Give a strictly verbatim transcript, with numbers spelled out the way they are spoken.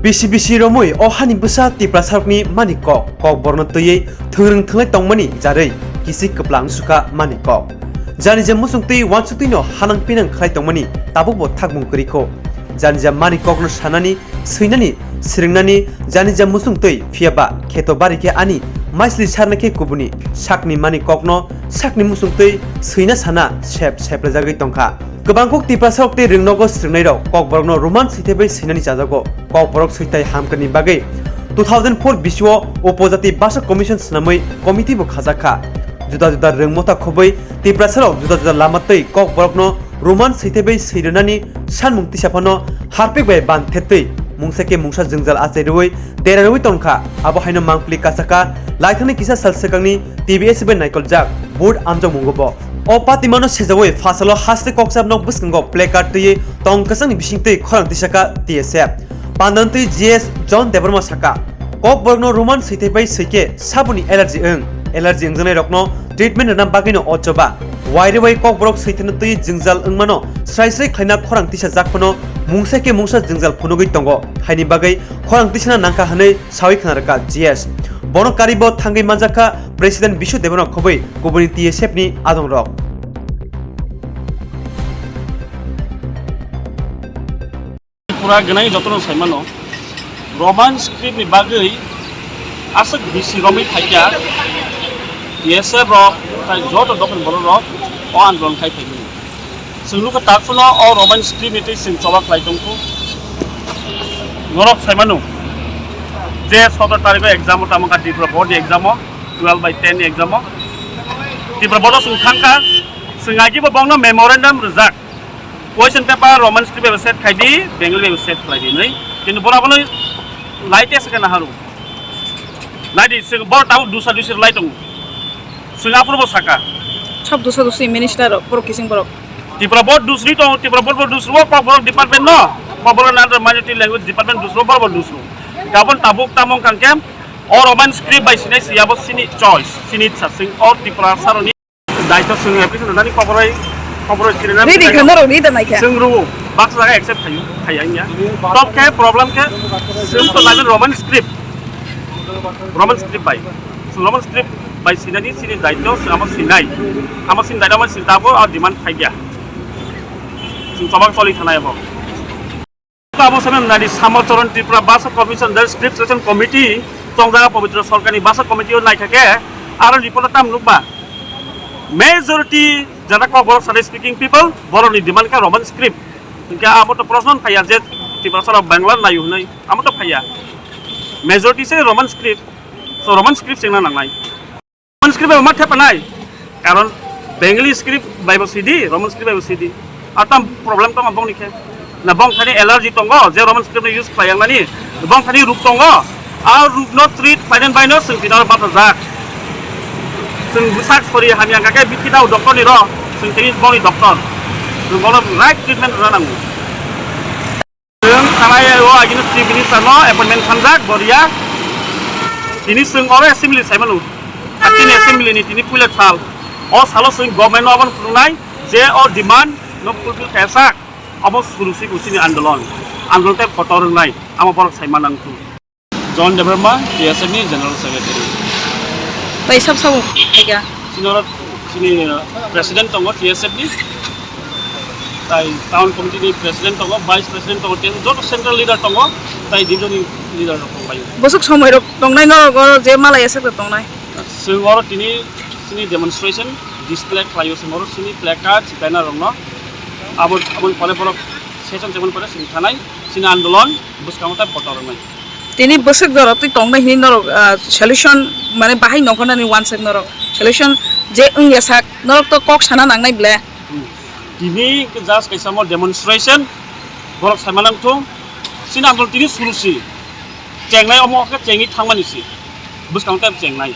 Bisi bisi romwi o hani bwsa Tiprasarokni mani kok, kokborokno twiwi thwngrwng thwnglai tongmani jarwi kisi kwpla wngsukha mani kok. Jani je muchungtwi uansukthwino hanang pinang khlai tongmani tabukbo thakmung kwrwikho. Jani je mani kokno sanani, swinani, swrwngnani, jani je muchungtwi, phiyaba kheto bari khe ani maisli sarna khe kubuni sakni mani kokno sakni muchungtwi swina sana sep seplajagwi tongkha. Kwbangkuk Tiprasarok tei rwngnogo swrwngnairok kokborokno Roman swithebai swinani chajago. Kokborok swithai hamkani bagwi two thousand four bisio Upojati Basa Commission swnamwi committee bo khajakha. Juda juda rwng motha khobwi Tiprasarok juda juda lama twi kokborokno Roman swithebai swirwnani sanmung tisa phano harpik bai ban thetwi mungsa khe mungsa jwngjal achai rwui dera rwui tongkha. Abo haino mangpili kasaka laithani kisa sal swkangni T V S bai naikoljak board amjokmungo bo. O patimano sejaui phasalo haste kokchap nok bwskango placard twiwi tong kwchangni bisingtwi khorang tisaka T S F. Pandantwi G S John Debbarma saka, kokborokno Roman swithai bai swikhe saboni allergy wng. Allergy wngjaknairokno treatment rwna bagwino o choba. Wairewai kokborok swithano twi jwngjal wngmano srai srai khlaina khorang tisajak phano mungsa khe mungsa jwngjal phunugwi tongo. Haini bagwi khorang tisana nangkha hwnwi sawi khna rwkha G S. Bono karibo thangwi manjakha President Bishu Debbarma khobwi kubuni T S F ni adongrok. Pura gwnai jotono saimano Roman script ni bagwi aswk bisi romwi phaikha T S F rok tai joto dophani borok rok o andolon khai phaimani. Chwng nukha tak phano o Roman script ni twi chwng choba khlai tongkhu. Norok saimano je sotoro tarikh o exam o tamo kha Tripura board ni exam o twelve by ten ni exam o Tripura board o chwng thangkha, chwng agi bo bongno memorandum rwjak. Question paper Roman script bai set khai di, Bengali bai set khlai di hinwi. Kintu bora bono lai test khe naharu. Nai di, chwng boro tabuk dusa dusi lai tongo. Chwng aphuru bo saka. Sab dusa dusi minister rok, borok kising borok. Tripura board dusri tongo, Tripura board bo dusro, kok borok department no, kok borok nandra minority language department dusro, borok bo dusro. Gabon tabuk tamong kangke, o Roman script bai sinai siya bo sini choice, sini sa chwng o Tripura saroni. Daito chwng application rwnani koboroi, koboroi kirina Ready khe norok ready da naikhe. Chwng rwo, baksa jaga accept khayo, khaya wngya. Top khe problem khe, chwng to laibin Roman script. Roman script bai. Chwng Roman script bai sinani sini daito, chwng amo sinai. Amo sin daito, amo sin tabo, a demand khaikya. Chwng chobak choli thanai abo. Abo samani nadi Samacharan Tripura Bhasha Commission, the Script Selection Committee, tongjaga Pabitra Sarkarni Bhasha Committee o naikha khe, aro report o tam nukba. Majority jara Kokborok side speaking people, borokni demand khe Roman script. Hinkhe abo to proshno phaiya je Tiprasa rok Bangla naio hinwi, amo to phaiya. Majority se Roman script, so Roman script chengna nangnai. Roman script bai ma thepanai, karon Bengali script bai bo sidi, Roman script bai bo sidi. Atam problem tongo bongni khe. Na bong thani allergy tongo, je Roman script ni use khlai yang nani, bong thani ruk tongo. A ruk no treat finance bai no sing tino bata jak. Sing busak sori hamya kake bikhi dau doctor ni ro, sing tini bongni doctor. Sing bono right treatment rana nango. Chwng thanai o agini Chief Minister no appointment sanjak, boria. Tini chwng oro assembly sai manu. Ar tini assembly ni tini puila sal. O salo chwng government no aboni phunuknai je o demand no fulfill khayasak. Abo suru si bo chini andolon. Andolon tei kotor wngnai. Amo borok sai manang thung. John Debbarma, T S F ni General Secretary. Tai sab sabo khaikha. Senior sini, uh, President tongo T S F ni. Tai Town Committee ni President tongo, Vice President tongo, T S F joto Central Leader tongo, tai Division ni Leader rok tonglaio. Bosok somoi rok tongnai norok oro je malai aswk rok tongnai. Chwng oro tini sini demonstration display khlaio, chwng oro sini placard, banner rok no abo, aboni pore borok session chengmani pore chwng thanai sini andolon bwskango tai kotor wngnai. Tini bwswk jora twi tongnai hinwi norok, ah, solution, mane, bahai nongkhornani uansuk norok solution je wngya sak, norok to kok sana nangnai ble. Hmm. Tini hwnkhe just kaisa mo demonstration, borok sai manang thung, sini andolon tini suru si, chengnai omo khe chengwi thangmani si, bwskang tei chengnai.